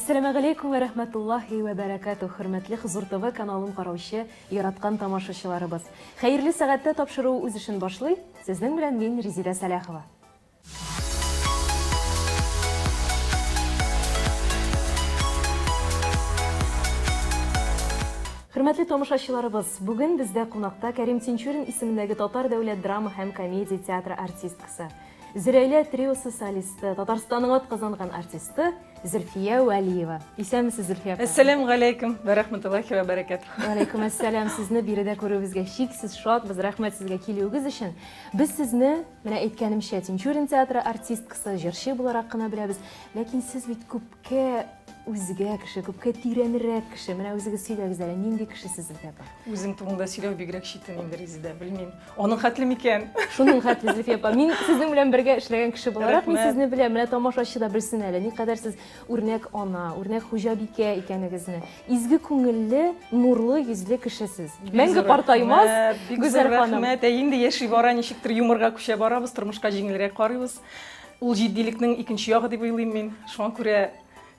Әссәламәгаләйкүм вә рәхмәтуллаһи вә бәрәкәтүһ, хөрмәтле Хозур ТВ каналын караучы яраткан тамашачыларыбыз. Хәерле сәгатьтә тапшыруы үз эшен башлый. Сезнең белән мин Резидә Сәләхова. Хөрмәтле тамашачыларыбыз, бүген бездә кунакта Кәрим Тинчурин исемендәге Татар дәүләт драма һәм комедия театры артисткасы, Зөрәйлә триосы солисты, Татарстанның атказанган артисты Зөлфия Вәлиева. Исәнмесез, Зөлфия апа. Әссәләмү галәйкүм вә рәхмәтуллаһи вә бәрәкәтүһ. Вәләйкүм әссәлам. Сезне биредә күрүебезгә чиксез шатбыз. Рәхмәт сезгә килүегез өчен. Без сезне, менә әйткәнемчә, Тинчурин театры артисткасы, җырчы буларак кына беләбез. Ләкин сез бит күпкә үзгә кеше, күпкә тирәнрәк кеше. Менә үзегез сөйләгез әле, нинди кеше сез, Зөлфия апа? Үзең турында сөйләү бигрәк читен инде, Резидә, белмим. Аның хәтле микән? Шуның хәтле, Зөлфия апа. Мин сезнең белән бергә эшләгән кеше буларак, мин сезне беләм. Менә тамашачы да белсен әле, никадәр сез үрнәк ана, үрнәк хуҗабикә икәнегезне. Изге күңелле, нурлы йөзле кеше сез. Мәңге картаймас, Гүзәл ханым. Рәхмәт. Ә инде яши бара, ничектер юморга күчә барабыз, тормышка җиңелрәк карыйбыз. Ул җитдилекнең икенче ягы дип уйлыйм мин. Шуңа күрә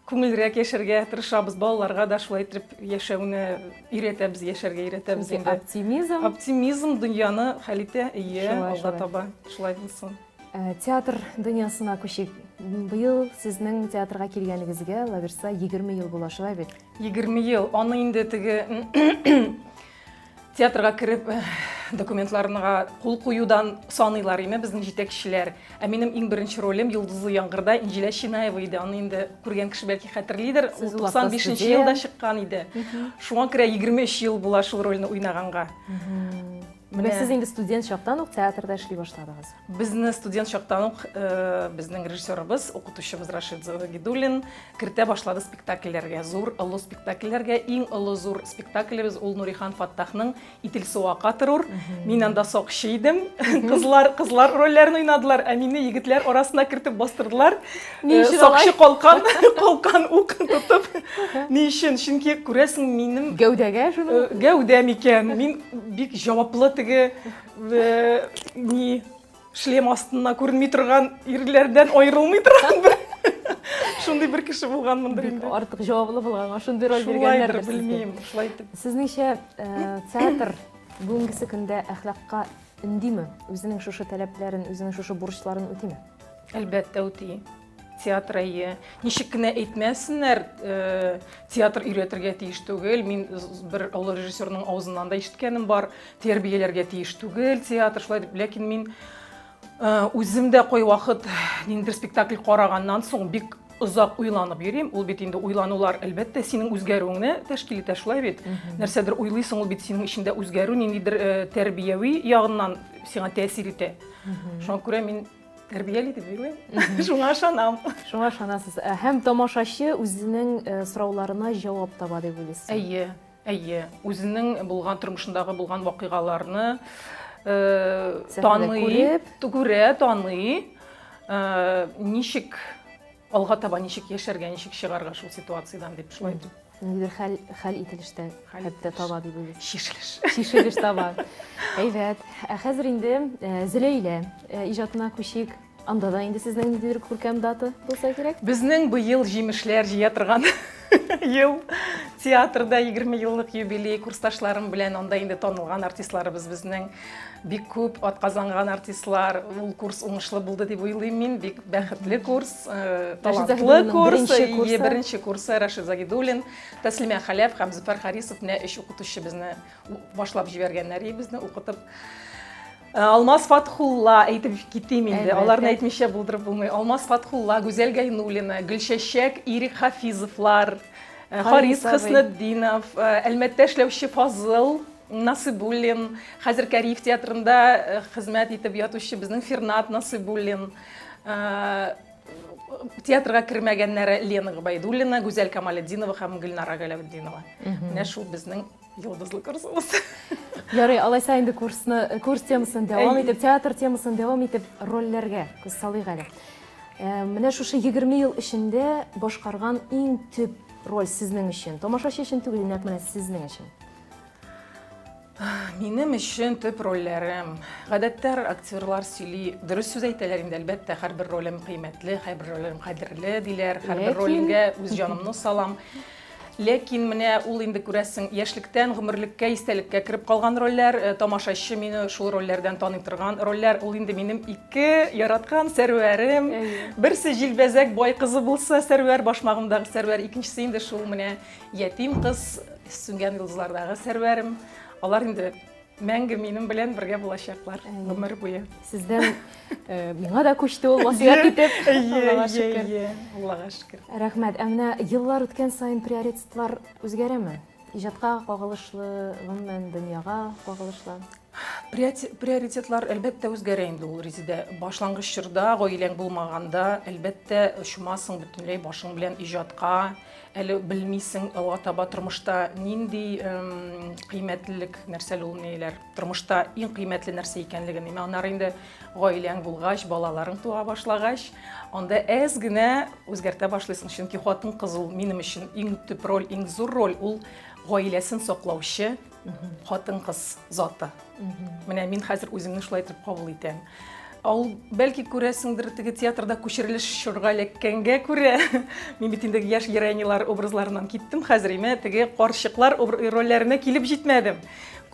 күңелрәк яшәргә тырышабыз, балаларга да шулай итеп яшәүне өйрәтәбез, яшәргә өйрәтәбез инде. Оптимизм. Оптимизм дөньяны хәл итә, ие, алга таба шулай булсын. Э, театр дөньясына күчик. Быел сезнең театрга килгәнегезгә, лабирса, 20 ел була, шулай бит? 20 ел. Аны инде теге Театрга кереп, э, документларына кул куюдан саныйлар име безнең җитәкчеләр. Ә минем иң беренче ролем Йолдызлы яңгырда Инҗилә Чинаева иде. Аны инде күргән кеше бәлки хәтерлидер. Ул 95 нче елда чыккан иде. Шуңа күрә 23 ел була шул рольне уйнаганга. Менә сез инде студент чактан ук театрда эшли башладыгыз. Безне студент чактан ук э, безнең режиссерыбыз, укытучыбыз Рашид Загидуллин кертә башлады спектакльләргә, зур, олы спектакльләргә. Иң олы зур спектаклебез ул Нурихан Фаттахның Итил суака торур. Мин анда сакчы идем. Кызлар, кызлар рольләрен уйнадылар, ә мине егетләр арасына кертеп бастырдылар. Ни өчен Сакчы калкан, калкан ук тотып. Ни өчен? Чөнки күрәсең, минем гәүдәгә шуны э, гәүдә микән? Мин бик җаваплы теге э, ни шлем астыннан күренми торган ирләрдән аерылмый торган бер шундый бер кеше булганмындыр инде. Артык җаваплы булганга шундый роль биргәннәрдер. Белмим, шулай итеп. Сезнеңчә, э, театр бүгенгесе көндә әхлакка өндиме? Үзенең шушы таләпләрен, үзенең шушы бурычларын үтиме? Әлбәттә үти. Театр әйе. Ничек кенә әйтмәсеннәр, э, театр өйрәтергә тиеш түгел. Мин бер олы режиссерның авызыннан да ишеткәнем бар. Тәрбияләргә тиеш түгел театр, шулай дип. Ләкин мин э, үзем дә кайвакыт ниндидер спектакль караганнан соң бик озак уйланып йөрим. Ул бит инде уйланулар, әлбәттә, синең үзгәрүеңне тәшкил итә, шулай бит? Нәрсәдер уйлыйсың, ул бит синең эчендә үзгәрү, ниндидер э, тәрбияви ягыннан сиңа тәэсир итә. Шуңа күрә мин Тәрбияли дип уйлыйм. Шуңа ышанам. Шуңа ышанасыз. Ә, һәм тамашачы үзенең э, сорауларына җавап таба дип уйлыйсыз. Әйе, әйе. Үзенең булган тормышындагы булган вакыйгаларны э, таный, күреп. күрә, таный. Э, ничек алга таба ничек яшәргә, ничек чыгарга шул ситуациядән дип шулай итеп. Ниндидер хәл, хәл ителештә хәтта таба дип уйлыйсыз. Чишелеш. Чишелеш таба. Әйбәт. Ә хәзер инде э, Зөләйлә э, иҗатына күчик. Анда да инде сезнең ниндидер күркәм дата булса кирәк. Безнең быел җимешләр җыя торган ел. Театрда 20 еллык юбилей курсташларым белән анда инде танылган артистларыбыз безнең бик күп атказанган артистлар. Ул курс уңышлы булды дип уйлыйм мин. Бик бәхетле курс. Э, талантлы курс, беренче, беренче курсы Рашид Загидуллин, Тәслимә Хәләф һәм Зөфәр Харисов менә өч укытучы безне башлап җибәргәннәр безне укытып. Э, Алмаз Фатхулла әйтеп китим инде. Аларны әйтмичә булдырып булмый. Алмаз Фатхулла, Гүзәл Гайнуллина, Гөлчәчәк, Ирек Хафизовлар, э, Харис Хөснетдинов, Әлмәттә эшләүче Фазыл Насыйбуллин, хәзер Кариев театрында хезмәт итеп ятучы безнең Фернат Насыйбуллин, Э, театрга кермәгәннәре Лена Гобәйдуллина, Гүзәл Камалетдинова һәм Гөлнара Галәветдинова. Менә шул безнең йолдызлы курсыбыз. Ярый, алайса инде курсны, курс темасын дәвам итеп, театр темасын дәвам итеп, рольләргә күз салыйк әле. Э, менә шушы 20 ел эчендә башкарган иң төп роль сезнең өчен, тамашачы өчен түгел, нәкъ менә сезнең өчен. Минем өчен төп рольләрем. Гадәттә актерлар сөйли, дөрес сүз әйтәләр инде, әлбәттә, һәрбер ролем кыйммәтле, һәрбер ролем кадерле диләр, һәрбер ролемгә үз җанымны салам. Ләкин менә ул инде күрәсең, яшьлектән гомерлеккә, истәлеккә кереп калган рольләр, э, тамашачы мине шул рольләрдән таный торган рольләр, ул инде минем ике яраткан Сәрвәрем. Берсе җилбәзәк бай кызы булса, Сәрвәр, башмагымдагы Сәрвәр, икенчесе инде шул менә ятим кыз, Сүнгән йолдызлардагы Сәрвәрем. Алар инде мәңге минем белән бергә булачаклар гомер буе. Сездән э, миңа да күчте ул васыять итеп. Аллага шөкер. Аллага шөкер. Рәхмәт. Ә менә еллар үткән саен приоритетлар үзгәрәме? Иҗатка кагылышлы, гомумән дөньяга кагылышлы? Приоритетлар әлбәттә үзгәрә инде ул, Резидә. Башлангыч чорда гаиләң булмаганда, әлбәттә, чумасың бөтенләй башың белән иҗатка. Әле белмисең, алга таба тормышта нинди кыйммәтлелек нәрсәле ул ниләр, тормышта иң кыйммәтле нәрсә икәнлеген. Имә аннары инде гаиләң булгач, балаларың туа башлагач, анда әз генә үзгәртә башлыйсың, чөнки хатын-кыз ул минем өчен иң төп роль, иң зур роль ул гаиләсен саклаучы хатын-кыз заты. Менә мин хәзер үземне шулай итеп кабул итәм. Ул бәлки күрәсеңдер, теге театрда күчерелеш чорга эләккәнгә күрә, мин бит инде яшь героинялар образларыннан киттем хәзер, имә теге карчыклар рольләренә килеп җитмәдем.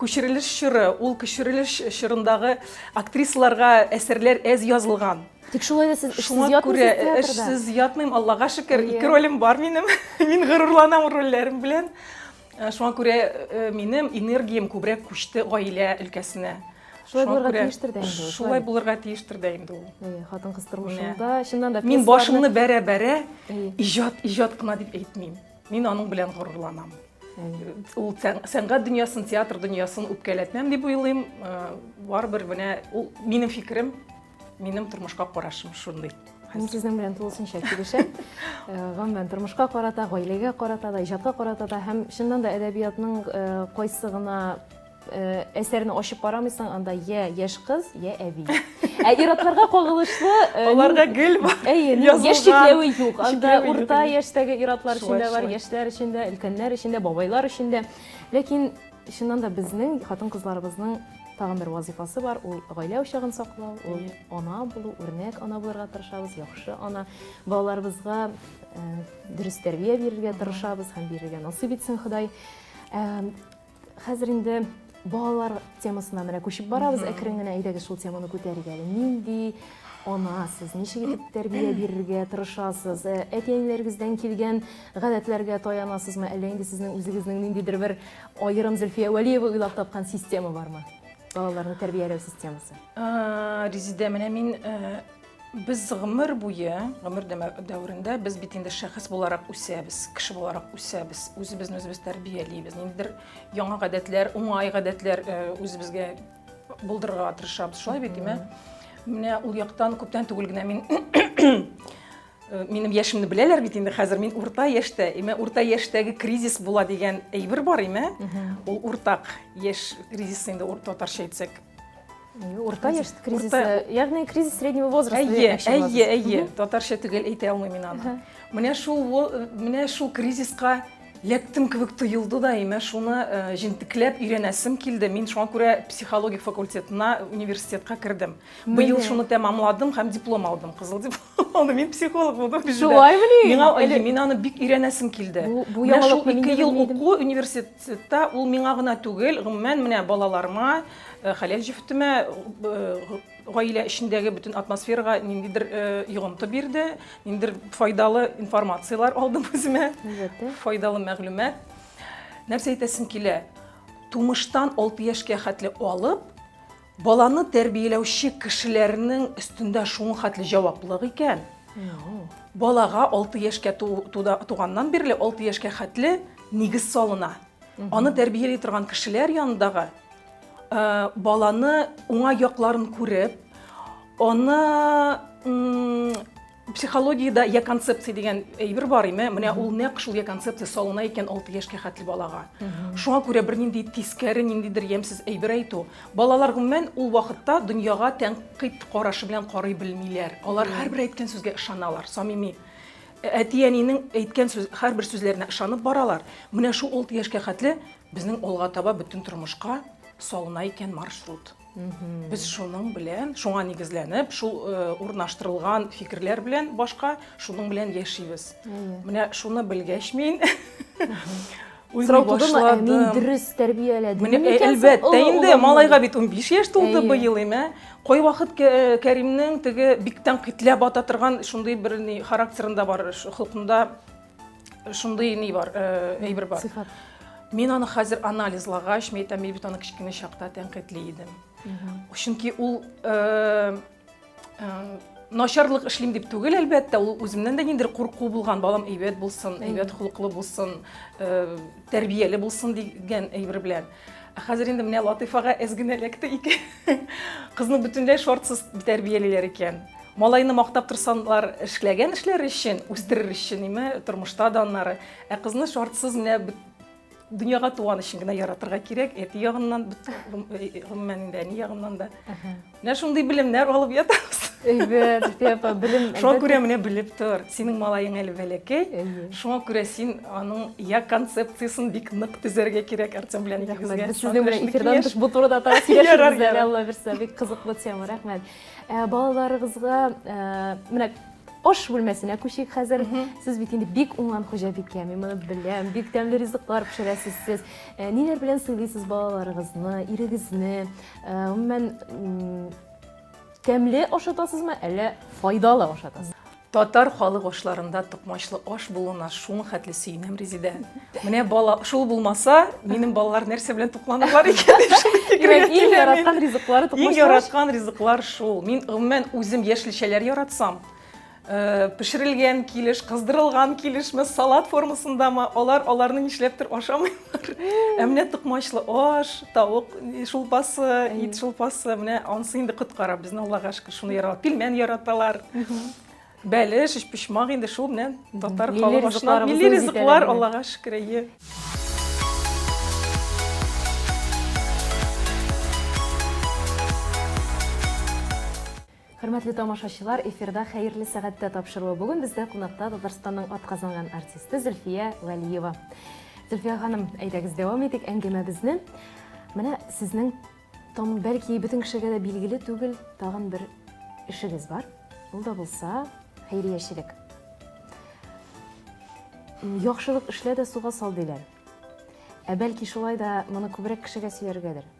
Күчерелеш чоры, ул күчерелеш чорындагы актрисаларга әсәрләр әз язылган. Тик шулай да сез эшсез ятмыйсыз театрда. Эшсез ятмыйм, Аллага шөкер, ике ролем бар минем. Мин горурланам рольләрем белән. Э, шуңа күрә э, минем энергиям күбрәк күчте гаилә өлкәсенә. Шулай булырга тиештер дә инде ул. Шулай булырга тиештер дә инде ул. Әйе, хатын-кыз тормышында чыннан да Мин башымны бәрә-бәрә иҗат, иҗат кына дип әйтмим. Мин аның белән горурланам. Ул сәнгать дөньясын, театр дөньясын үпкәләтмәм дип уйлыйм. Э, барыбер менә ул минем фикерем. Минем тормышка карашым шундый. Мин сезнең белән тулысынча килешәм. Э, гомумән, тормышка карата, гаиләгә карата да, иҗатка карата да һәм чыннан да әдәбиятның э, кайсы гына э, әсәрне ачып карамыйсың, анда я яшь кыз, я әби. Ә ир-атларга кагылышлы аларга гел бар. Әйе, яшь чикләве юк. Анда урта яшьтәге ир-атлар өчен дә бар, яшьләр өчен дә, өлкәннәр өчен дә, бабайлар өчен дә. Ләкин Чыннан да безнең хатын-кызларыбызның тагын бер вазыйфасы бар, ул гаилә учагын саклау, ул ана булу, үрнәк ана булырга тырышабыз, яхшы ана. Балаларыбызга э, дөрес тәрбия бирергә тырышабыз һәм бирергә насыйп итсен Ходай. Э, хәзер инде балалар темасына менә күчеп барабыз әкрен генә, әйдәгез шул теманы күтәрик әле. Нинди ана сез, ничек итеп тәрбия бирергә тырышасыз? Э, әти-әниләрегездән килгән гадәтләргә таянасызмы, әллә инде сезнең үзегезнең ниндидер бер аерым Зөлфия Вәлиева уйлап тапкан система бармы? Балаларны тәрбияләү системасы. Э, Резидә, менә мин э, без гомер буе, гомер дәверендә без бит инде шәхес буларак үсәбез, кеше буларак үсәбез, үзебезне үзебез тәрбиялибез, ниндидер яңа гадәтләр, уңай гадәтләр үзебезгә булдырырга тырышабыз. Шулай бит, димә? Менә ул яктан күптән түгел генә мин э, минем яшемне беләләр бит инде хәзер мин урта яшьтә име урта яшьтәге кризис була дигән әйбер бар име ул уртак яшь кризисы инде татарча әйтсәк урта яшь кризисы ягъни кризис среднего возраста әйе әйе әйе татарча төгәл әйтә алмыйм мин аны менә шул менә шул кризиска Ләктем кебек тоелды да, имә шуны э, җентекләп өйрәнәсем килде. Мин шуңа күрә психологик факультетына университетка кердем. Быел шуны тәмамладым һәм диплом алдым, кызыл диплом алдым. Мин психолог булдым. Шулаймыни? Миңа әйе, мин аны бик өйрәнәсем килде. Бу, бу яңалыкны мин ел уку университетта ул миңа гына түгел, гомумән менә балаларыма, э, хәләл җефетемә, э, гаилә эчендәге бөтен атмосферага ниндидер э, йогынты бирде, ниндидер файдалы информацияләр алдым үземә. Әлбәттә. Файдалы мәгълүмат. Нәрсә әйтәсем килә? Тумыштан 6 яшькә хәтле алып, баланы тәрбияләүче кешеләрнең өстендә шуның хәтле җаваплылык икән. Балага 6 яшькә туганнан бирле 6 яшькә хәтле нигез салына. Аны тәрбияли торган кешеләр янындагы Э, баланы уңай якларын күреп, аны психологиядә я концепция дигән әйбер бар име, менә ул нәкъ шул я концепция салына икән 6 яшькә хәтле балага. Шуңа күрә бернинди тискәре, ниндидер ямьсез әйбер әйтү. Балалар гомумән ул вакытта дөньяга тәнкыйть карашы белән карый белмиләр. Алар һәрбер әйткән сүзгә ышаналар, самими. Әти-әнинең әйткән сүз, һәрбер сүзләренә ышанып баралар. Менә шул 6 яшькә хәтле Безнең алга таба бөтен тормышка салына икән маршрут. Без шуның белән, шуңа нигезләнеп, шул э, урнаштырылган фикерләр белән башка шуның белән яшибез. Менә шуны белгәч мин уйлый башладым. Мин дөрес тәрбияләдем. Менә э, әлбәттә инде малайга бит 15 яшь тулды быел име. Кайвакыт э, Кәримнең теге бик тәнкыйтьләп ата торган шундый бер ни характерында бар, холкында шундый ни бар, э, әйбер бар. Сыйфат. Мин аны хәзер анализлагач, мин әйтәм, мин бит аны кечкенә чакта тәнкыйтьли идем. Чөнки ул э, э, начарлык эшлим дип түгел, әлбәттә, ул үземнән дә ниндидер курку булган, балам әйбәт булсын, әйбәт холыклы булсын, тәрбияле булсын дигән әйбер белән. Ә хәзер инде менә Латыйфага әз генә эләкте икән. Кызны бөтенләй шартсыз тәрбиялиләр икән. Малайны мактап торсалар, эшләгән эшләре өчен, үстерер өчен, име, тормышта да аннары. Ә кызны шартсыз менә дөньяга туган өчен генә яратырга кирәк, әти ягыннан, гомумән инде әни ягыннан да. Менә шундый белемнәр алып ятабыз. Әйбәт, Зөлфия апа, белем. Шуңа күрә менә белеп тор. Синең малаең әле бәләкәй. Шуңа күрә син аның я концепциясен бик нык төзәргә кирәк Артем белән икегезгә. Без сезнең белән эфирдан тыш бу турыда тагы сөйләшербез әле, Алла бирсә. Бик кызыклы тема, рәхмәт. Ә, балаларыгызга ә, менә аш бүлмәсенә күчик хәзер. Сез бит инде бик уңган хуҗабикә, мин моны беләм. Бик тәмле ризыклар пешерәсез сез. Ә, ниләр белән сыйлыйсыз балаларыгызны, ирегезне? Гомумән, тәмле ашатасызмы, әллә файдалы ашатасызмы? Татар халык ашларында токмачлы аш булуына шуның хәтле сөенәм, Резидә. Менә бала шул булмаса, минем балалар нәрсә белән тукланырлар икән дип шундый фикергә киләм. Иң яраткан ризыклары токмачлы аш. Иң яраткан ризыклар шул. Мин гомумән үзем яшелчәләр яратсам, Э, пешерелгән килеш, кыздырылган килешме, салат формасындамы, алар аларны нишләптер ашамыйлар. Ә менә токмачлы аш, тавык шулпасы, ит шулпасы, менә анысы инде коткара безне, Аллага шөкер, шуны ярата. Пилмән яраталар. Бәлеш, өчпочмак инде шул менә татар халык ашына. Милли ризыклар, Аллага шөкер, әйе. Хөрмәтле тамашачылар, эфирда Хәерле сәгатьтә тапшыруы. Бүген бездә кунакта Татарстанның атказанган артисты Зөлфия Вәлиева. Зөлфия ханым, әйдәгез дәвам итик әңгәмәбезне. Менә сезнең там бәлки бөтен кешегә дә билгеле түгел тагын бер эшегез бар. Ул да булса хәйриячелек. Яхшылык эшлә дә суга сал диләр. Ә бәлки шулай да моны күбрәк кешегә сөйләргәдер.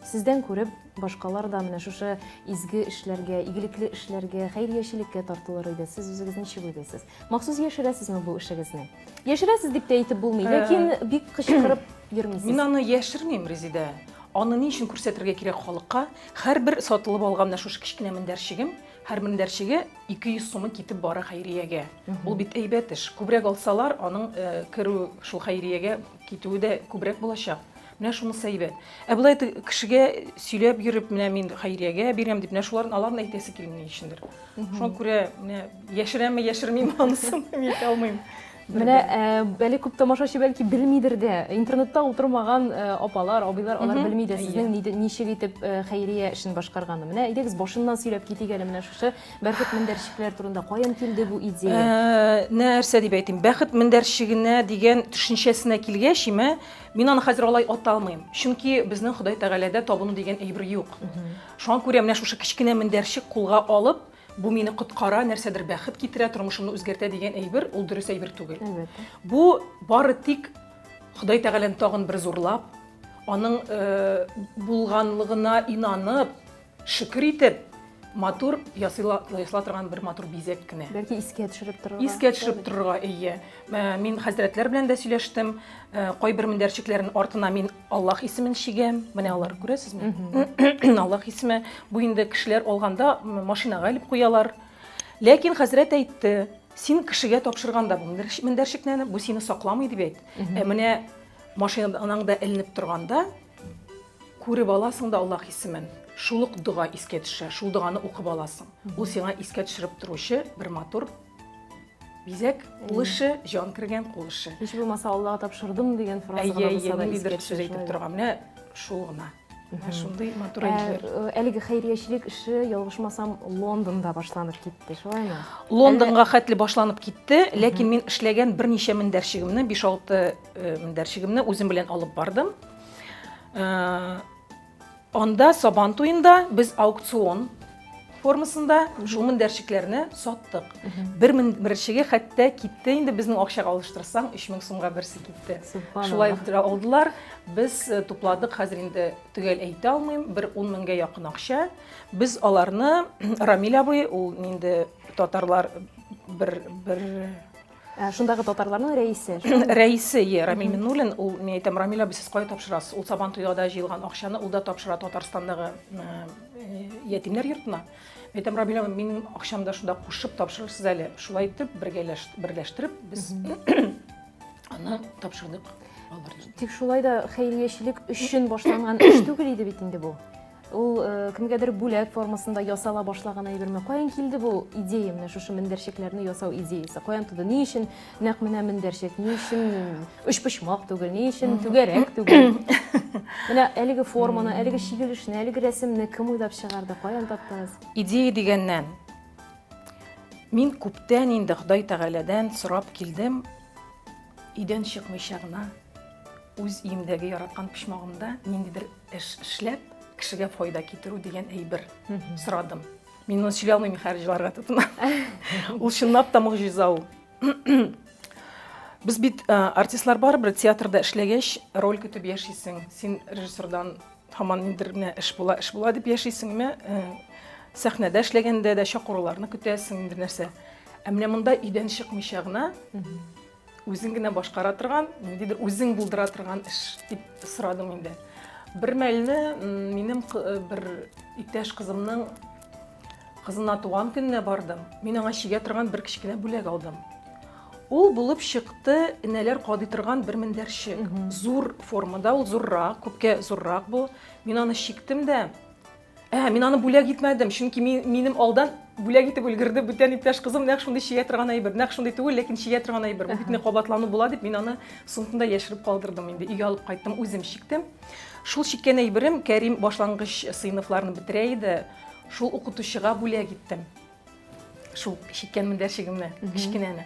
Сездән күреп, башкалар да менә шушы изге эшләргә, игелекле эшләргә, хәйриячелеккә тартылыр иде. Сез үзегез ничек уйлыйсыз? Махсус яшерәсезме бу эшегезне? Яшерәсез дип тә әйтеп булмый, э, ләкин бик кычкырып йөрмисез. Мин аны яшермим, Резидә. Аны ни өчен күрсәтергә кирәк халыкка? Һәрбер сатылып алган менә шушы кечкенә мендәрчегем, һәр мендәрчеге 200 сумы китеп бара хәйриягә. Ул бит әйбәт эш. Күбрәк алсалар, аның э, керү шул хәйриягә китүе дә күбрәк булачак. Менә шунысы әйбәт. Ә болай кешегә сөйләп йөреп, менә мин хәйриягә бирәм дип, менә шуларын аларны әйтәсе килми ни өчендер. Шуңа күрә менә яшерәме, яшермиме анысын мин әйтә алмыйм. Менә әле күп тамашачы бәлки белмидер дә. Интернетта утырмаган апалар, абыйлар алар белми дә сезнең ничек итеп хәйрия эшен башкарганны. Менә әйдәгез башыннан сөйләп китик әле менә шушы бәрхет мендәрчекләр турында. Каян килде бу идея? Нәрсә дип әйтим? Бәхет мендәрчегенә дигән төшенчәсенә килгәч, име, Мин аны хәзер алай ата алмыйм. Чөнки безнең Ходай Тәгаләдә табыну дигән әйбер юк. Шуңа күрә менә шушы кечкенә мендәрчек кулга алып, бу мине коткара, нәрсәдер бәхет китерә, тормышымны үзгәртә дигән әйбер, ул дөрес әйбер түгел. Әлбәттә. Бу бары тик Ходай Тәгаләне тагын бер зурлап, аның э, булганлыгына инанып, Шөкер итеп, матур ясыйла, ясала торган бер матур бизәк кенә. Бәлки искә төшереп торырга. Искә төшереп торырга, әйе. Э, мин хәзрәтләр белән дә сөйләштем. Э, кайбер мендәрчекләрнең артына мин Аллаһ исемен чигәм. Менә алар күрәсезме? Аллаһ исеме. Бу инде кешеләр алганда машинага элеп куялар. Ләкин хәзрәт әйтте, син кешегә тапшырганда бу мендәрчекне, бу сине сакламый дип әйт. Ә менә машинаңда эленеп торганда, Күреп аласың да Аллаһ исемен, шул ук дога искә төшә, шул доганы укып аласың. Ул сиңа искә төшереп торучы бер матур бизәк, кул эше, җан кергән кул эше. Һич булмаса Аллаһка тапшырдым дигән фраза гына булса да искә төшә. Әйтеп торган, менә шул гына. Менә шундый матур әйбер. Э, әлеге хәйриячелек эше, ялгышмасам, Лондонда башланып китте, шулаймы? Лондонга хәтле башланып китте, ләкин мин эшләгән берничә мендәрчегемне, 5-6 э, мендәрчегемне үзем белән алып бардым. Э, Анда Сабан туенда без аукцион формасында шул мендәрчекләрне саттык. Бер мендәрчеге хәтта китте инде безнең акчага алыштырсаң 3000 сумга берсе китте. Шулай алдылар. Без э, тупладык, хәзер инде төгәл әйтә алмыйм, бер 10 меңгә якын акча. Без аларны Рамил абый, ул инде татарлар бер бер Ә, шундагы татарларның рәисе. Рәисе, е, Рамил Миннуллин, ул, мин әйтәм, Рамил абый, сез кая тапшырасыз? Ул Сабан туйда җыелган акчаны ул да тапшыра Татарстандагы э, ятимнәр йортына. Мин әйтәм, Рамил абый, минем акчамны да шунда кушып тапшырырсыз әле. Шулай итеп, берләштереп, без аны тапшырдык. Тик шулай да хәйриячелек өчен башланган эш түгел иде бит инде бу. Ул э, кемгәдер бүләк формасында ясала башлаган әйберме? Каян килде бу идея, менә шушы мендәрчекләрне ясау идеясе? Каян туды? Ни өчен нәкъ менә мендәрчек? Ни өчен өчпочмак түгел? Ни өчен түгәрәк түгел? Менә әлеге форманы, әлеге чигелешне, әлеге рәсемне кем уйлап чыгарды? Каян таптыгыз? Идея дигәннән, мин күптән инде Ходай Тәгаләдән сорап килдем, өйдән чыкмыйча гына үз өемдәге яраткан почмагымда ниндидер эш эшләп, кешегә файда китерү дигән әйбер сорадым. Мин моны сөйли алмыйм, хәзер җыларга тотынам. Ул чынлап та могҗиза ул. Без бит э, артистлар барыбер театрда эшләгәч, роль көтеп яшисең. Син режиссердан һаман ниндидер менә эш була, эш була дип яшисеңме? Э, сәхнәдә эшләгәндә дә чакыруларны көтәсең, ниндидер нәрсә. Ә менә монда өйдән чыкмыйча гына Үзең генә башкара торган, ниндидер үзең булдыра торган эш дип сорадым инде. Бер мәлне минем э, бер иптәш кызымның кызына туган көненә бардым. Мин аңа чигә торган бер кечкенә бүләк алдым. Ул булып чыкты энәләр кадый торган бер мендәрчек. Зур формада, ул зуррак, күпкә зуррак бу. Мин аны чиктем дә, Ә, мин аны бүләк итмәдем, чөнки мин, минем алдан бүләк итеп өлгерде бүтән иптәш кызым, нәкъ шундый чигә торган әйбер, нәкъ шундый түгел, ләкин чигә торган әйбер. Бу бит кабатлану була дип, мин аны сумкамда яшереп калдырдым инде. Өйгә алып кайттым, үзем чиктем. Шул чиккән әйберем Кәрим башлангыч сыйныфларны бетерә иде. Шул укытучыга бүләк иттем. Шул чиккән мендәрчегемне, кечкенәне.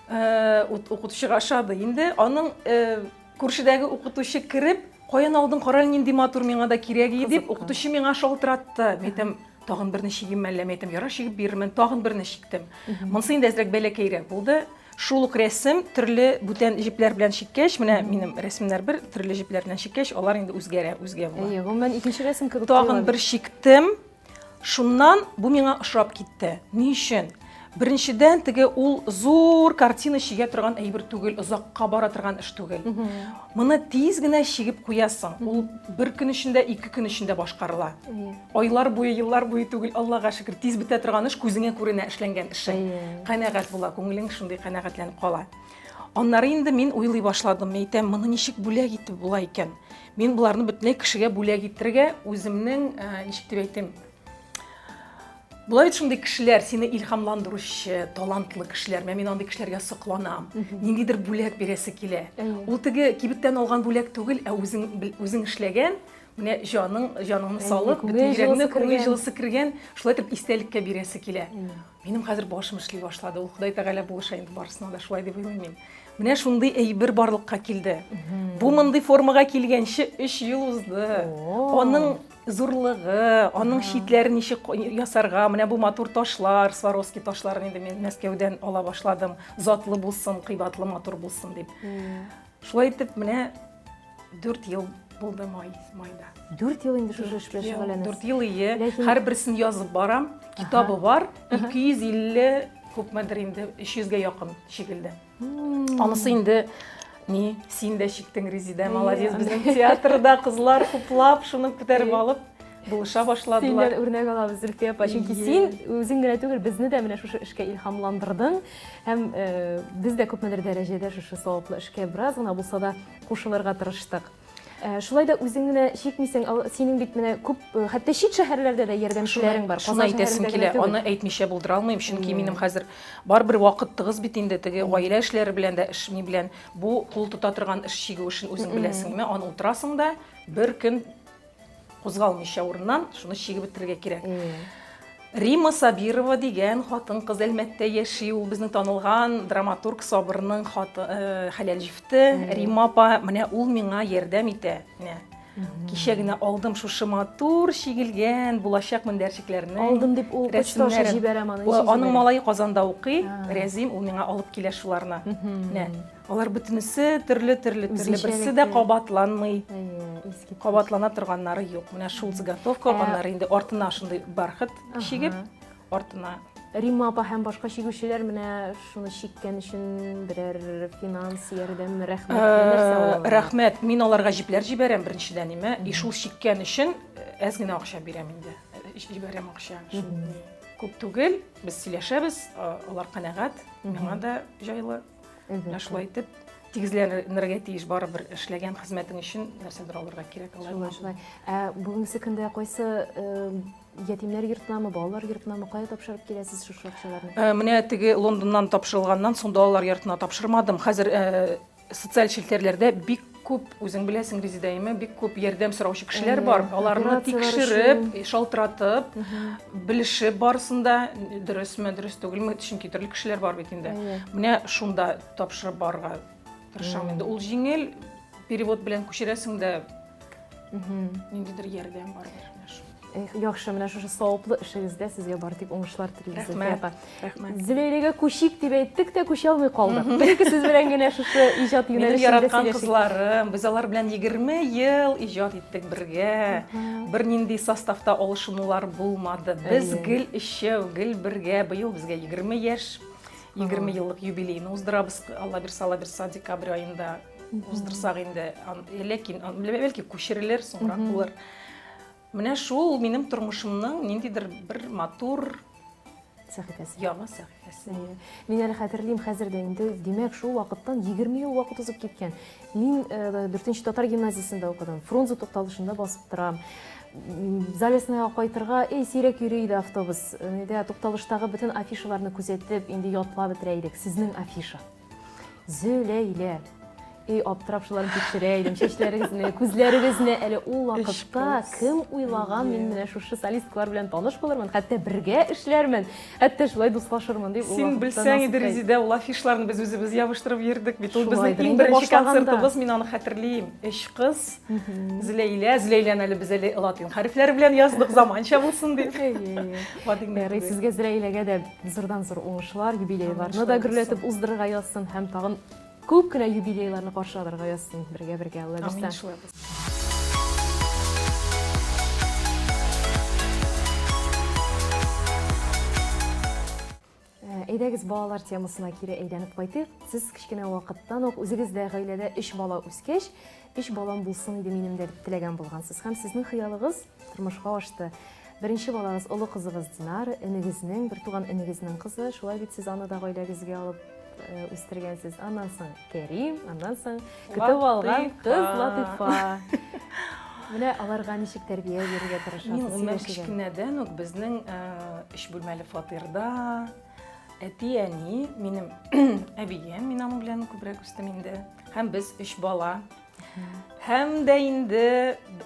Э, укытучыга ошады. Инде аның э, күршедәге укытучы кереп, каян алдың, кара әле нинди матур, миңа да кирәк иде дип, укытучы миңа шалтыратты. Мин әйтәм, тагын берне чигим әллә, мин әйтәм, ярар, чигеп бирермен, тагын берне чиктем. Монысы инде әзрәк бәләкәйрәк булды. Шул ук рәсем төрле бүтән җепләр белән чиккәч, менә минем рәсемнәр бер, төрле җепләр белән чиккәч, алар инде үзгәрә, үзгә була. Әйе, гомумән икенче рәсем кебек. Тагын бер чиктем. Шуннан бу миңа ошап китте. Ни өчен? Беренчедән, теге ул зур картина чигә торган әйбер түгел, озакка бара торган эш түгел. Моны тиз генә чигеп куясың. Ул бер көн эчендә, ике көн эчендә башкарыла. Айлар буе, еллар буе түгел, Аллага шөкер, тиз бетә торган эш, күзеңә күренә эшләнгән эшең. Канәгать була, күңелең шундый канәгатьләнеп кала. Аннары инде мин уйлый башладым, мин әйтәм, моны ничек бүләк итеп була икән? Мин боларны бөтенләй кешегә бүләк итәргә үземнең, э, ничек дип әйтим, Була бит шундый кешеләр, сине илһамландыручы, талантлы кешеләр. Мин андый кешеләргә сокланам. Ниндидер бүләк бирәсе килә. Ул теге кибеттән алган бүләк түгел, ә үзең үзең эшләгән, менә җаның, җаныңны салып, бөтен йөрәгеңне, күңел җылысы кергән, шулай итеп истәлеккә бирәсе килә. Минем хәзер башым эшли башлады. Ул Ходай Тәгалә булыша инде барысына да, шулай дип уйлыйм мин. Менә шундый әйбер барлыкка килде. Бу мондый формага килгәнче 3 ел узды. Аның зурлыгы, аның читләрен ничек ясарга, менә бу матур ташлар, Сваровски ташларын инде мин Мәскәүдән ала башладым. Затлы булсын, кыйбатлы матур булсын дип. Шулай итеп, менә 4 ел булды май, майда. 4 ел инде шушы эш белән шөгыльләнәсез. 4 ел ие. Ләкин... Һәрберсен язып барам. Китабы бар. 250 күпмедер инде 300гә якын чигелде. Анысы инде ни, син дә чиктең, Резидә, молодец. Безнең театрда кызлар хуплап, шуны күтәреп алып булыша башладылар. Синнән үрнәк алабыз, Зөлфия апа, чөнки син үзең генә түгел, безне дә менә шушы эшкә илһамландырдың. Һәм э, без дә күпмедер дәрәҗәдә шушы саваплы эшкә бераз гына булса да кушылырга тырыштык. Э, шулай да үзең генә чикмисең, синең бит менә күп, э, хәтта чит шәһәрләрдә дә ярдәмчеләрең бар. Шуны әйтәсем килә, аны әйтмичә булдыра алмыйм, чөнки минем хәзер барыбер вакыт тыгыз бит инде, теге гаилә эшләре белән дә, эш ни белән. Бу кул тота торган эш чигү эшен үзең беләсеңме? Аны утырасың да, бер көн кузгалмыйча урыннан шуны чигеп бетерергә кирәк. Рима Сабирова дигән хатын-кыз Әлмәттә яши. Ул безнең танылган драматург Сабырның хаты, э, хәләл җифте. Рима апа, менә ул миңа ярдәм итә. Менә. Кичә генә алдым шушы матур чигелгән булачак мендәрчекләрне. Алдым дип ул почта аша җибәрәм аны. Аның малае Казанда укый, Рәзим, ул миңа алып килә шуларны. Менә. Алар бөтенесе төрле төрле төрле, берсе дә кабатланмый. Кабатлана торганнары юк. Менә шул заготовка, аннары инде артына шундый бархат чигеп, артына. Римма апа һәм башка чигүчеләр менә шуны чиккән өчен берәр финанс ярдәм, рәхмәт, нәрсә алалар? Рәхмәт. Мин аларга җипләр җибәрәм беренчедән, име. И шул чиккән өчен әз генә акча бирәм инде. Җибәрәм акча. Шул күп түгел. Без сөйләшәбез, алар канәгать, миңа да җайлы. Менә шулай итеп тигезләнергә тиеш барыбер эшләгән хезмәтең өчен нәрсәдер алырга кирәк алай. Шулай, шулай. Ә бүгенге көндә кайсы Ятимнәр йортынамы, балалар йортынамы, кая тапшырып киләсез шушы акчаларны? Э, менә теге Лондоннан тапшырылганнан соң балалар йортына тапшырмадым. Хәзер э, социаль челтәрләрдә бик күп, үзең беләсең, Резеда әйме, бик күп ярдәм сораучы кешеләр бар. Аларны тикшереп, шалтыратып, белешеп барысын да дөресме, дөрес түгелме, чөнки төрле кешеләр бар бит инде. Менә шунда тапшырып барырга тырышам инде. Ул җиңел, перевод белән күчерәсең дә, ниндидер ярдәм бар. Эх, яхшы, менә шушы саваплы эшегездә сезгә бары тик уңышлар телибез, Зөлфия апа. Рәхмәт. Зөләйләгә күчик дип әйттек тә күчә алмый калдык. Бер-ике сүз белән генә шушы иҗат юнәлешендә Минем яраткан кызларым, без алар белән 20 ел иҗат иттек бергә. Бернинди составта алышынулар булмады. Без гел өчәү, гел бергә. Быел безгә 20 яшь, 20 еллык юбилейны уздырабыз. Алла бирса, Алла бирса, декабрь аенда уздырсак инде. Ләкин, бәлки күчерелер, соңрак булыр. Менә шул минем тормышымның ниндидер бер матур сәхифәсе. Яңа сәхифәсе. Мин әле хәтерлим хәзер дә инде, димәк, шул вакыттан 20 ел вакыт узып киткән. Мин 4 э, татар гимназиясендә укыдым. Фрунзе тукталышында басып торам. Залесныйга кайтырга, эй, сирәк йөри иде автобус. Нидә тукталыштагы бөтен афишаларны күзәтеп, инде ятлап бетерә идек. Сезнең афиша. Зөләйлә. Эй, аптырап шуларны тикшерә идем, чәчләрегезне, күзләрегезне. Әле ул вакытта кем уйлаган, мин менә шушы солисткалар белән таныш булырмын, хәтта бергә эшләрмен, хәтта шулай дуслашырмын дип. Син белсәң иде, Резидә, ул афишларны без үзебез ябыштырып йөрдек бит. Ул безнең иң беренче концертыбыз, мин аны хәтерлим. Өч кыз, Зөләйлә, Зөләйләне әле без әле латин хәрефләре белән яздык, заманча булсын дип. Ярый, сезгә Зөләйләгә дә Зурдан-зур уңышлар, юбилейларны да гөрләтеп уздырырга язсын һәм тагын күп кенә юбилейларны каршы алырга язсын бергә-бергә, Алла бирсә. Амин, шулай булсын. Э, әйдәгез, балалар темасына кире әйләнеп кайтыйк. Сез кечкенә вакыттан ук үзегез дә гаиләдә өч бала үскәч, өч балам булсын иде минем дә дип теләгән булгансыз. Һәм сезнең хыялыгыз тормышка ашты. Беренче балагыз, олы кызыгыз Динара, энегезнең, бертуган энегезнең кызы. Шулай бит сез аны да гаиләгезгә алып э, үстергәнсез. Аннан соң Кәрим, аннан соң көтеп алган кыз Латыйфа. Менә аларга ничек тәрбия бирергә тырышасыз? Мин гомумән кечкенәдән үк безнең э, өч бүлмәле фатирда әти-әни, минем әбием, мин аның белән күбрәк үстем инде. Һәм без өч бала. Һәм дә инде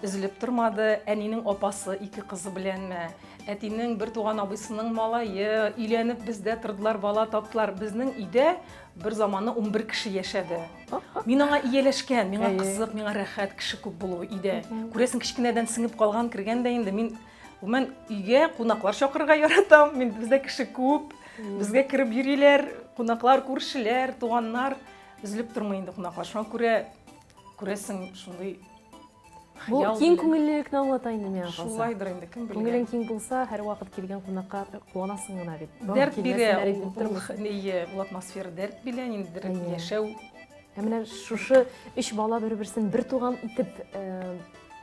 өзелеп тормады, әнинең апасы ике кызы беләнме, әтинең бер туган абыйсының малае, өйләнеп бездә тордылар, бала таптылар. Безнең өйдә бер заманы 11 кеше яшәде. Мин аңа ияләшкән, миңа кызык, миңа рәхәт кеше күп булуы өйдә. Күрәсең, кечкенәдән сеңеп калган, кергән дә инде мин гомумән өйгә кунаклар чакырырга яратам. Мин бездә кеше күп, безгә кереп йөриләр, кунаклар, күршеләр, туганнар. Өзелеп тормый инде кунаклар. Шуңа күрә күрәсең шундый Бу киң күңеллелекне аңлата инде миңа калса. Шулайдыр инде, кем белгән. Күңелең киң булса, һәрвакыт килгән кунакка куанасың гына бит. Дәрт бирә, ул, ул атмосфера дәрт бирә, ниндидер яшәү. Ә менә шушы өч бала бер-берсен бер туган итеп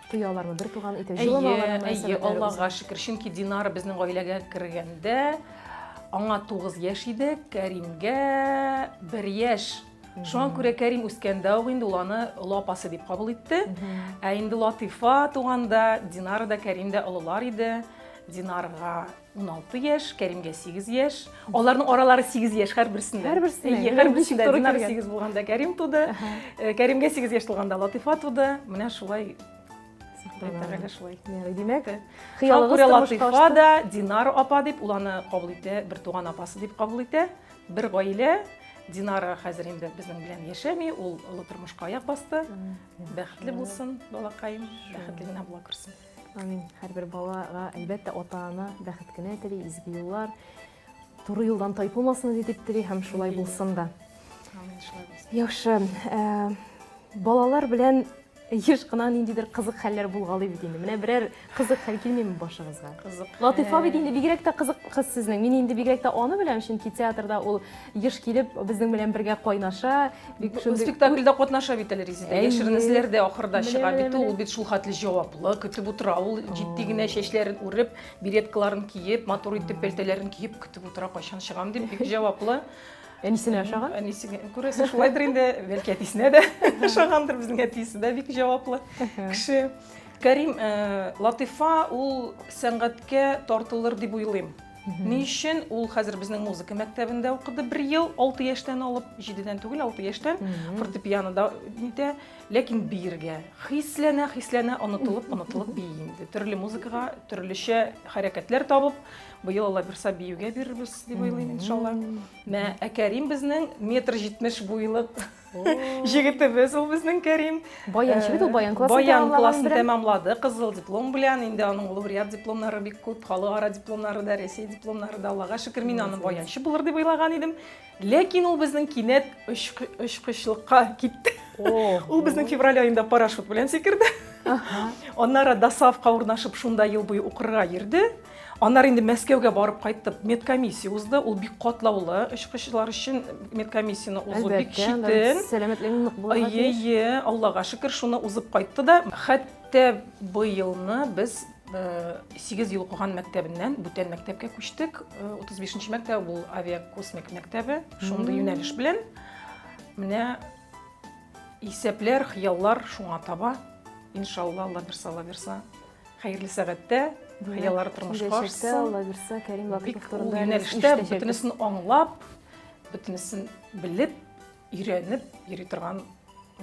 тоялармы, бер туган итеп җылыналармы? Әйе, Аллага шөкер, чөнки Динара безнең гаиләгә кергәндә аңа 9 яшь иде, Кәримгә 1 яшь. Шуңа күрә Кәрим үскәндә үк инде ул аны олы апасы дип кабул итте. Ә инде Латыйфа туганда Динара да, Кәрим дә олылар иде. Динарга 16 яшь, Кәримгә 8 яшь. Аларның аралары 8 яшь һәрберсендә. Һәрберсендә. Әйе, һәрберсендә. Динара 8 булганда Кәрим туды. Э, Кәримгә 8 яшь тулганда Латыйфа туды. Менә шулай Тәгалә шулай. Димәк, хыялыгыз Латыйфа да Динара апа дип ул аны кабул итә, бер туган апасы дип кабул итә. Бер гаилә. Динара хәзер инде безнең белән яшәми, ул олы тормышка аяк басты. Бәхетле булсын, балакаем, бәхетле генә була күрсен. Амин. Һәрбер балага, әлбәттә, ата-ана бәхет кенә тели, изге юллар, туры юлдан тайпылмасын иде дип тели һәм шулай булсын да. Амин, шулай булсын. Яхшы. Э, балалар белән еш кына ниндидер кызык хәлләр булгалый бит инде. Менә берәр кызык хәл килмиме башыгызга? Кызык. Латыйфа бит инде бигрәк тә кызык кыз сезнең. Мин инде бигрәк тә аны беләм, чөнки театрда ул еш килеп безнең белән бергә кайнаша. Бик шундый Спектакльдә катнаша бит әле Резеда. Әйе. Яшерен эзләрдә ахырда Менә, чыга менә, бит ул. менә. Ул бит шул хәтле җаваплы, көтеп утыра. Ул җитди генә чәчләрен үреп, береткаларын киеп, матур итеп пәлтәләрен киеп көтеп утыра, кайчан чыгам дип, бик җаваплы. Әнисенә ошаган? Әнисенә, күрәсең, шулайдыр инде, бәлки әтисенә дә ошагандыр, безнең әтисе дә бик җаваплы кеше. Кәрим, э, Латыйфа ул сәнгатькә тартылыр дип уйлыйм. Ни өчен? Ул хәзер безнең музыка мәктәбендә укыды бер ел, 6 яшьтән алып, 7-дән түгел, 6 яшьтән фортепианода нитә, ләкин биергә хисләнә, хисләнә, онытылып, онытылып бии инде. Төрле музыкага төрлечә хәрәкәтләр табып, Быел Алла бирса биюгә бирербез дип уйлыйм, иншалла. Мә, ә Кәрим безнең метр 70 буйлы җегетебез ул безнең Кәрим. Баянчы бит ул, баян классын Баян классын тәмамлады, кызыл диплом белән. Инде аның лауреат дипломнары бик күп, халыкара дипломнары да, Рәсәй дипломнары да. Аллага шөкер, мин аны баянчы булыр дип уйлаган идем. Ләкин ул безнең кинәт очкычлыкка китте. Ул безнең февраль аенда парашют белән сикерде. Аннары ДОСАВка урнашып, шунда ел буе укырга йөрде. Аннары инде Мәскәүгә барып кайтып, медкомиссия узды. Ул бик катлаулы очкычлар өчен медкомиссияне узу бик читен. Сәламәтлегең нык булырга тиеш. Әйе, Аллага шөкер, шуны узып кайтты да. Хәтта быелны без 8 ел укыган мәктәбеннән бүтән мәктәпкә күчтек. 35 нче мәктәп ул авиакосмик мәктәбе, шундый юнәлеш белән. Менә исәпләр, хыяллар шуңа таба. Иншалла, Алла бирса, Алла бирса. Хәерле сәгатьтә, хыяллары тормышка ашсын. Алла бирса, Кәрим Латыйпов турында юнәлештә бөтенесен аңлап, бөтенесен белеп, өйрәнеп йөри торган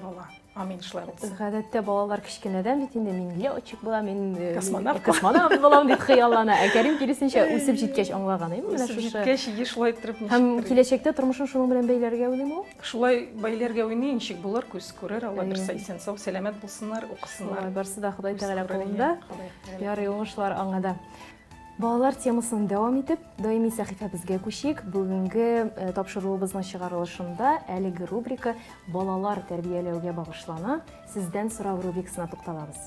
бала. Амин, шулай булсын. Гадәттә балалар кечкенәдән бит инде мин летчик булам, мин э, космонавт, космонавт булам дип хыяллана. Ә Кәрим киресенчә үсеп җиткәч аңлаган, әйеме? Менә шушы. Үсеп җиткәч, еш шулай иттереп ничек. Һәм киләчәктә тормышын шуның белән бәйләргә уйлыймы ул? Шулай бәйләргә уйный, ничек булыр, күз күрер, Алла бирса исән сау, сәламәт булсыннар, укысыннар. Шулай, барсы да Ходай Тәгалә кулында. Ярый, уңышлар аңа да. Балалар темасын дәвам итеп, даими сәхифәбезгә күчик. Бүгенге э, тапшыруыбызның чыгарылышында әлеге рубрика балалар тәрбияләүгә багышлана. Сездән сорау рубрикасына тукталабыз.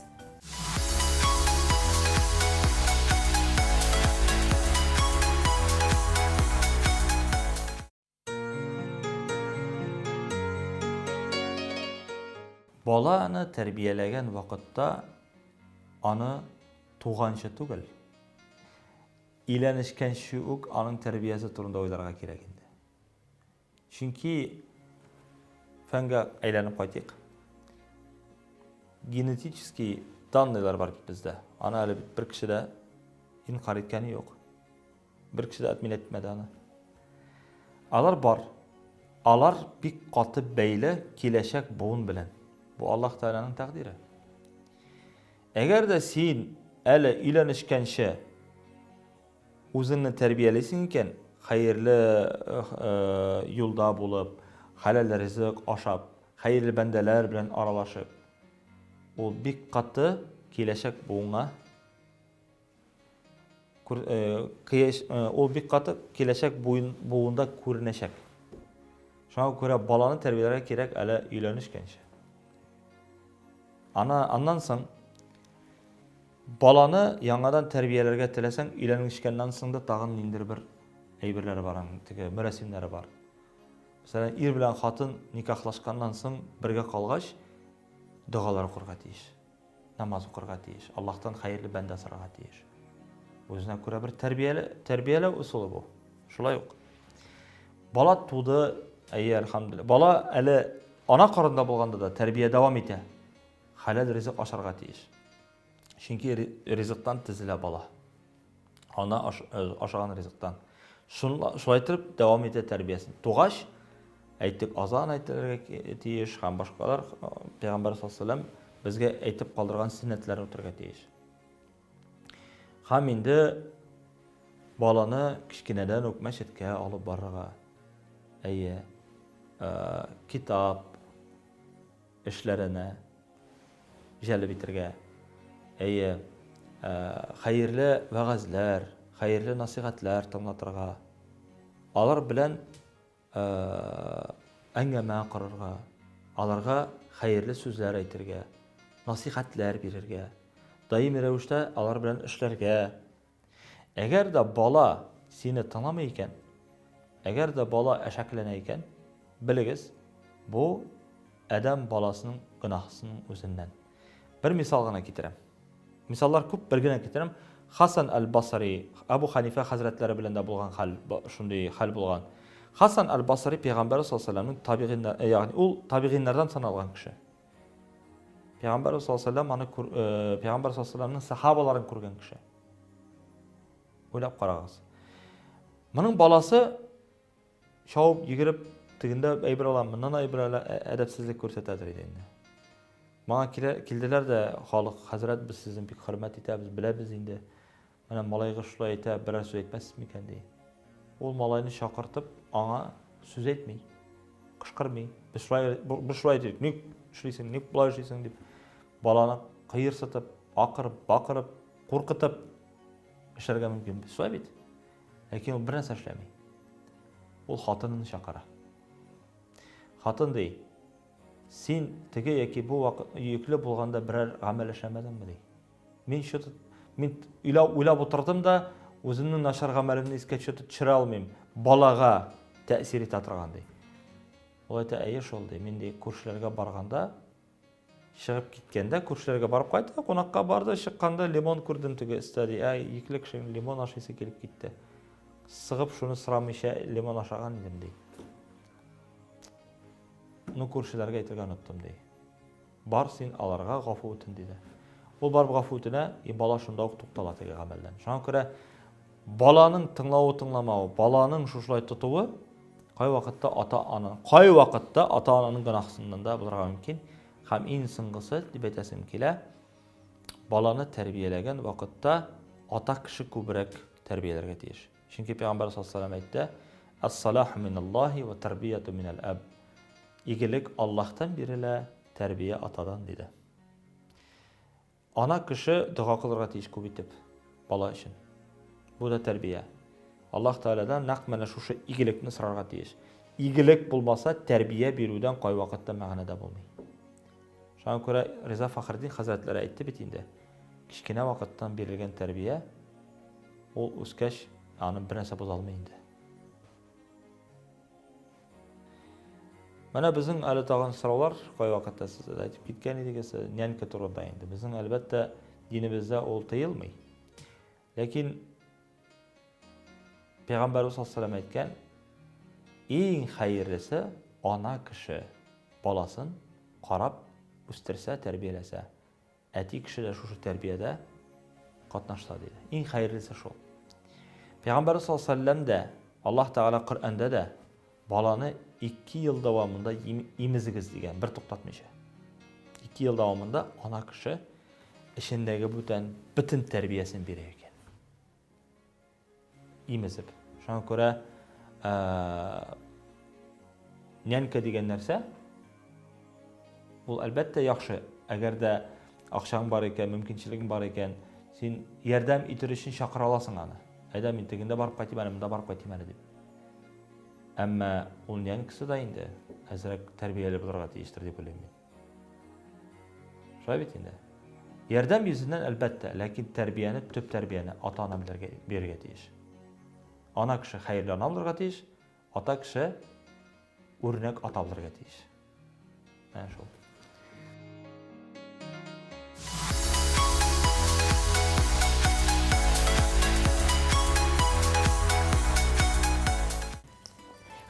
Баланы тәрбияләгән вакытта аны туганчы түгел, өйләнешкәнче үк аның тәрбиясе турында уйларга кирәк инде. Чөнки фәнгә әйләнеп кайтыйк. Генетический данныйлар бар бит бездә. Аны әле бит бер кеше дә инкарь иткәне юк. Бер кеше дә отмен итмәде аны. Алар бар. Алар бик каты бәйле киләчәк буын белән. Бу Аллаһ Тәгаләнең тәкъдире. Әгәр дә син әле өйләнешкәнче үзеңне тәрбиялисең икән, хәерле э, э, юлда булып, хәләл ризык ашап, хәерле бәндәләр белән аралашып, ул бик каты киләчәк буынга Э, э, ул бик каты киләчәк буында күренәчәк. Шуңа күрә баланы тәрбияләргә кирәк әле өйләнешкәнче. Ана аннан соң баланы яңадан тәрбияләргә теләсәң, өйләнешкәннән соң да тагын ниндидер бер әйберләре бар аның, теге мөрәсимнәре бар. Мәсәлән, ир белән хатын никахлашканнан соң бергә калгач, догалар укырга тиеш. Намаз укырга тиеш, Аллаһтан хәерле бәндә сорарга тиеш. Үзенә күрә бер тәрбияле, тәрбияләү ысулы бу. Шулай ук. Бала туды, әйе, әлхәмдүлилләһ. Бала әле ана карында булганда да тәрбия дәвам итә. Хәләл ризык ашарга тиеш. Чөнки ризыктан тезелә бала. Ана э, ашаган ризыктан. Шулай итеп дәвам итә тәрбиясен. Тугач, әйттек, азан әйтелергә тиеш һәм башкалар э, Пәйгамбәр саллаллаху безгә әйтеп калдырган сөннәтләрне үтәргә тиеш. Һәм инде баланы кечкенәдән үк мәчеткә алып барырга. Әйе. китап эшләренә җәлеп итергә. Әйе, хәерле вәгазьләр, хәерле насыйхәтләр тыңлатырга. Алар белән әңгәмә корырга, аларга хәерле сүзләр әйтергә, насыйхәтләр бирергә, даими рәвештә алар белән эшләргә. Әгәр дә бала сине тыңламый икән, әгәр дә бала әшәкеләнә икән, белегез, бу адәм баласының гөнаһысының үзеннән. Бер мисал гына китерәм. Мисаллар күп, бер генә китерәм. Хасан әл-Басри, Абу Ханифә хәзрәтләре белән дә булган хәл, шундый хәл булган. Хасан әл-Басри пәйгамбәр саллаллаһу алейһи вәсәлләмнең табигыйннар, э, ягъни ул табигыйннардан саналган кеше. Пәйгамбәр саллаллаһу алейһи вәсәлләм аны э, пәйгамбәр саллаллаһу алейһи вәсәлләмнең сахабаларын күргән кеше. Уйлап карагыз. Моның баласы чабып йөгереп тегендә әйбер ала, моннан әйбер ала, ә, әдәпсезлек күрсәтәдер иде инде. Моңа килә, килделәр дә халык, хәзрәт, без сезне бик хөрмәт итәбез, беләбез инде. Менә малайга шулай әйтә, берәр сүз әйтмәссез микән ди. Ул малайны чакыртып, аңа сүз әйтми, кычкырмый. Без шулай, без шулай дидек, ник эшлисең, ник болай эшлисең дип, баланы кыерсытып, акырып, бакырып, куркытып эшләргә мөмкин. Шулай бит. Ләкин ул бернәрсә эшләми. Ул хатынын чакыра. Хатын ди, син теге яки бу вакыт йөкле булганда берәр гамәл эшләмәдеңме ди. Мин что-то мин уйлап, уйлап утырдым да, үземнең начар гамәлемне искә что-то төшерә алмыйм. Балага тәэсир итә торган ди. Ул әйтә, әйе шул ди. Мин ди күршеләргә барганда Чыгып киткәндә күршеләргә барып кайтты, кунакка барды, чыкканда лимон күрдем теге өстә ди. Әй, икле кешенең лимон ашыйсы килеп китте. Сыгып шуны сорамыйча лимон ашаган идем ди. Ну күршеләргә әйтергә оныттым ди. Бар син аларга гафу үтен диде. Ул барып гафу үтенә, и бала шунда ук туктала теге гамәлдән. Шуңа күрә баланың тыңлавы тыңламавы, баланың шушылай тотуы Кайвакытта ата-ана, кайвакытта ата-ананың гөнаһсыннан да булырга мөмкин. Һәм иң соңгысы дип әйтәсем килә, баланы тәрбияләгән вакытта ата кеше күбрәк тәрбияләргә тиеш. Чөнки Пәйгамбәр саллаллаһу алейһи вәсәлләм әйтте: "Ас-салаху миналлаһи ва тарбияту минал аб". Игелек Аллаһтан бирелә, тәрбия атадан диде. Ана кеше дога кылырга тиеш күп итеп бала өчен. Бу да тәрбия. Аллаһ Тәгаләдән нәкъ менә шушы игелекне сорарга тиеш. Игелек булмаса, тәрбия бирүдән кайвакытта мәгънә дә булмый. Шуңа күрә Риза Фәхретдин хәзрәтләре әйтте бит инде, кечкенә вакыттан бирелгән тәрбия ул үскәч аны бернәрсә боза алмый инде. Менә безнең әле тагын сораулар, кайвакытта сез әйтеп киткән идегез, нянька турында инде. Безнең әлбәттә динебездә ул тыелмый. Ләкин Пәйгамбәрбез саллаллаһу алейһи әйткән, иң хәерлесе ана кеше баласын карап үстерсә, тәрбияләсә. Әти кеше дә шушы тәрбиядә катнашса, диде. Иң хәерлесе шул. Пәйгамбәрбез саллаллаһу алейһи вәсәлләм дә, Аллаһ Тәгалә Коръәндә дә баланы 2 ел дәвамында имезегез дигән, бер туктатмыйча. 2 ел дәвамында ана кеше эчендәге бүтән бөтен тәрбиясен бирә икән. Имезеп. Шуңа күрә нянька дигән нәрсә ул әлбәттә яхшы. Әгәр дә акчаң бар икән, мөмкинчелегең бар икән, син ярдәм итер өчен чакыра аласың аны. Әйдә, мин тегендә барып кайтыйм әле, монда барып кайтыйм әле дип. Әмма ул нянькасы да инде әзрәк тәрбияле булырга тиештер дип уйлыйм мин. Шулай бит инде. Ярдәм йөзеннән әлбәттә, ләкин тәрбияне, төп тәрбияне ата-ана белергә бирергә тиеш. Ана кеше хәерле ана булырга тиеш, ата кеше үрнәк ата булырга тиеш. Менә шул.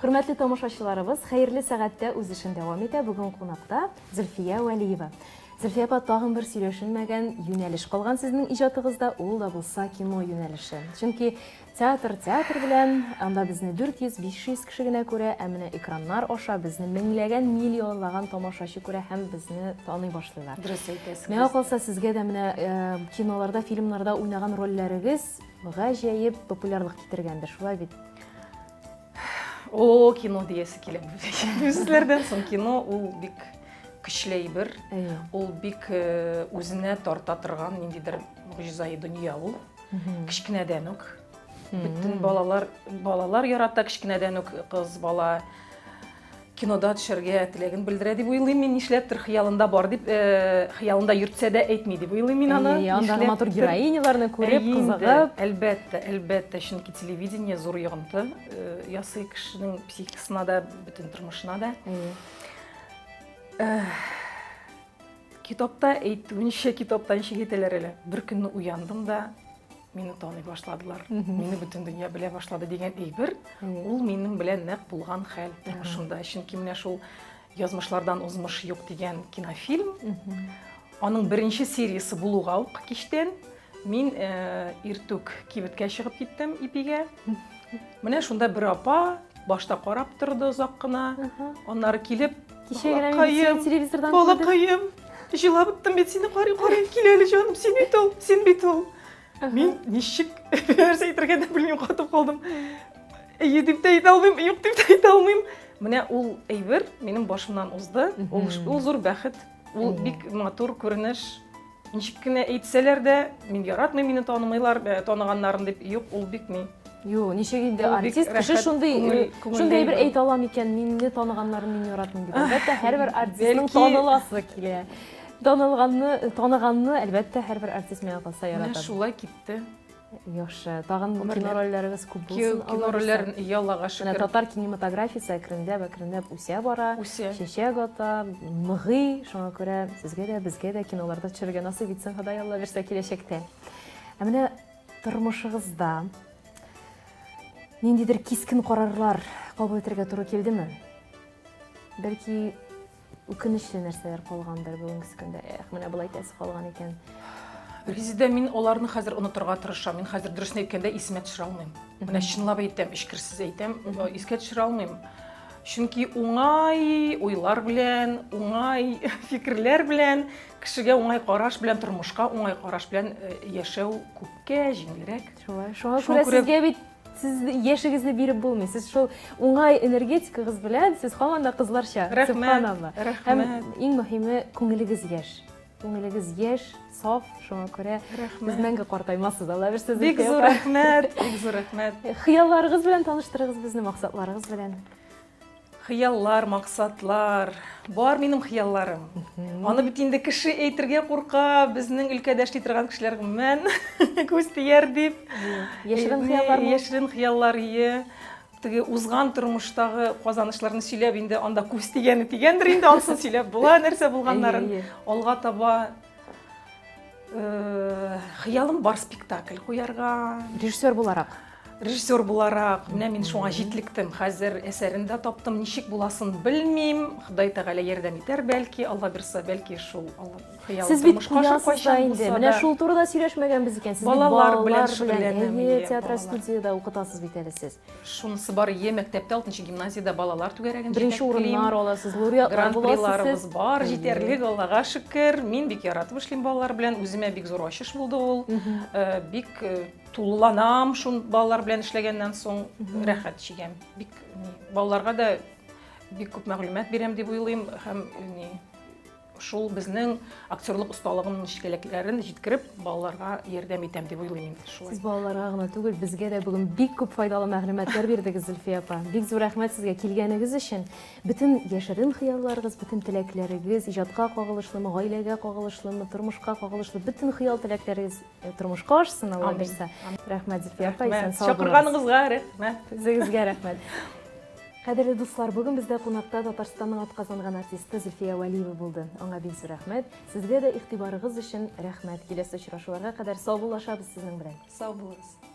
Хөрмәтле тамашачыларыбыз, хәерле сәгатьтә үз эшен дәвам итә. Бүген кунакта Зөлфия Вәлиева. Зөлфия апа, тагын бер сөйләшенмәгән юнәлеш калган сезнең иҗатыгызда, ул да булса кино юнәлеше. Чөнки театр театр белән, анда безне 400-500 кеше генә күрә, ә менә экраннар аша безне меңләгән, миллионлаган тамашачы күрә һәм безне таный башлыйлар. Дөрес әйтәсез. Миңа калса, сезгә дә менә э, киноларда, фильмнарда уйнаган рольләрегез гаҗәеп популярлык китергәндер, шулай бит? О, кино диясе килә. Бу сүзләрдән соң кино ул бик көчле әйбер. Ул бик э, үзенә тарта торган ниндидер могҗизаи дөнья ул. Кечкенәдән үк. Бөтен балалар балалар ярата кечкенәдән үк кыз бала кинода төшәргә теләген белдерә дип уйлыйм мин нишләптер хыялында бар дип э, хыялында йөртсә дә әйтми дип уйлыйм мин аны Әйе, андагы матур героиняларны күреп кызыгып әлбәттә әлбәттә чөнки телевидение зур йогынты э, ясый кешенең психикасына да бөтен тормышына да э, китапта әйтүенчә китапта ничек әйтәләр әле бер көнне уяндым да мине таный башладылар, мине бөтен дөнья белә башлады дигән әйбер, ул минем белән нәкъ булган хәл тормышымда. Чөнки менә шул Язмышлардан узмыш юк дигән кинофильм, аның беренче сериясе булуга ук кичтән мин э, иртүк кибеткә чыгып киттем ипигә. Менә шунда бер апа башта карап торды озак кына, аннары килеп, Кичә генә мин телевизордан Балакаем, җылап беттем бит сине карый-карый, кил әле җаным, син бит ул, син бит ул. Мин ничек нәрсә әйтергә дә белмим, катып калдым. Әйе дип тә әйтә алмыйм, юк дип тә әйтә алмыйм. Менә ул әйбер минем башымнан узды. Ул, ул зур бәхет. Ул бик матур күренеш. Ничек кенә әйтсәләр дә, мин яратмыйм, мине танымыйлар, э, таныганнарын дип, юк, ул бик ни. Юк, ничек инде артист кеше шундый э, шундый әйбер әйтә ала микән, мине таныганнарын мин яратмыйм дип. Әлбәттә, һәрбер артистның таныласы килә. Танылганны, таныганны, әлбәттә, һәрбер артист миңа калса ярата. Менә шулай китте. Яхшы. Тагын кино рольләрегез күп булсын. Кино рольләрен, и Аллага шөкер. Менә татар кинематографиясе әкренләп, әкренләп үсә бара. Үсә. Чәчәк ата, ныгый. Шуңа күрә сезгә дә, безгә дә киноларда төшерергә насыйп итсен Ходай Алла бирсә киләчәктә. Ә менә тормышыгызда ниндидер кискен карарлар кабул итәргә туры килдеме? Бәлки Үкенечле нәрсәләр калгандыр бүгенге көндә. Эх, менә болай итәсе калган икән. Резидә, мин аларны хәзер онытырга тырышам. Мин хәзер дөресен әйткәндә исемә төшерә алмыйм. Менә чынлап әйтәм, эчкерсез әйтәм, искә төшерә алмыйм. Чөнки уңай уйлар белән, уңай фикерләр белән, кешегә уңай караш белән, тормышка уңай караш белән э, яшәү күпкә җиңелрәк. Шулай. Шуңа күрә сезгә бит Сез яшегезне биреп булмый. Сез шул уңай энергетикагыз белән сез һаман да кызларча. Рәхмәт. Рәхмәт. Һәм иң мөһиме күңелегез яшь. Күңелегез яшь, саф, шуңа күрә сез мәңге картаймассыз, Алла бирсә. Бик зур рәхмәт, бик зур рәхмәт. Хыялларыгыз белән таныштырыгыз безне, максатларыгыз белән. Хыяллар, максатлар. Бар минем хыялларым. Аны бит инде кеше әйтергә курка, безнең өлкәдә эшли торган кешеләр гомумән күз тияр дип. Яшерен хыяллармы? Яшерен хыяллар, ие. Теге узган тормыштагы казанышларны сөйләп инде анда күз тигәне тигәндер инде, анысын сөйләп була, нәрсә булганнарын. Алга таба э, хыялым бар спектакль куярга. Режиссер буларак. Режиссер буларак, менә мин шуңа җитлектем. Хәзер әсәрен дә таптым, ничек буласын белмим. Ходай Тәгалә ярдәм итәр бәлки, Алла бирса, бәлки шул хыял Сез бит куясыз да инде. Менә шул турыда сөйләшмәгәнбез икән. Сез балалар белән шөгыльләнәм. Әйе, театр студиядә укытасыз бит әле сез. Шунысы бар, е, мәктәптә 6 гимназиядә балалар түгәрәген Беренче урыннар аласыз, лауреатлар буласыз. Гран-приларыбыз бар, җитәрлек, Аллага шөкер. Мин бик яратып эшлим балалар белән. Үземә бик зур ачыш булды ул. Э, бик э, Тулыланам шул балалар белән эшләгәннән соң рәхәт чигәм. Бик балаларга да бик күп мәгълүмат бирәм дип уйлыйм һәм ни шул безнең актерлык осталыгының нечкәлекләрен җиткереп балаларга ярдәм итәм дип уйлыйм инде шулай. Сез балаларга гына түгел, безгә дә бүген бик күп файдалы мәгълүматлар бирдегез, Зөлфия апа. Бик зур рәхмәт сезгә килгәнегез өчен. Бөтен яшерен хыялларыгыз, бөтен теләкләрегез, иҗатка кагылышлымы, гаиләгә кагылышлымы, тормышка кагылышлы бөтен хыял-теләкләрегез Э, тормышка ашсын, Алла бирсә. Рәхмәт, Зөлфия апа, исән сау булыгыз. Чакырганыгызга рәхмәт. Үзегезгә рәхмәт. Кадерле дуслар, бүген бездә кунакта Татарстанның атказанган артисты Зөлфия Вәлиева булды. Аңа бик зур рәхмәт. Сезгә дә игътибарыгыз өчен рәхмәт. Киләсе очрашуларга кадәр саубуллашабыз сезнең белән. Сау булыгыз.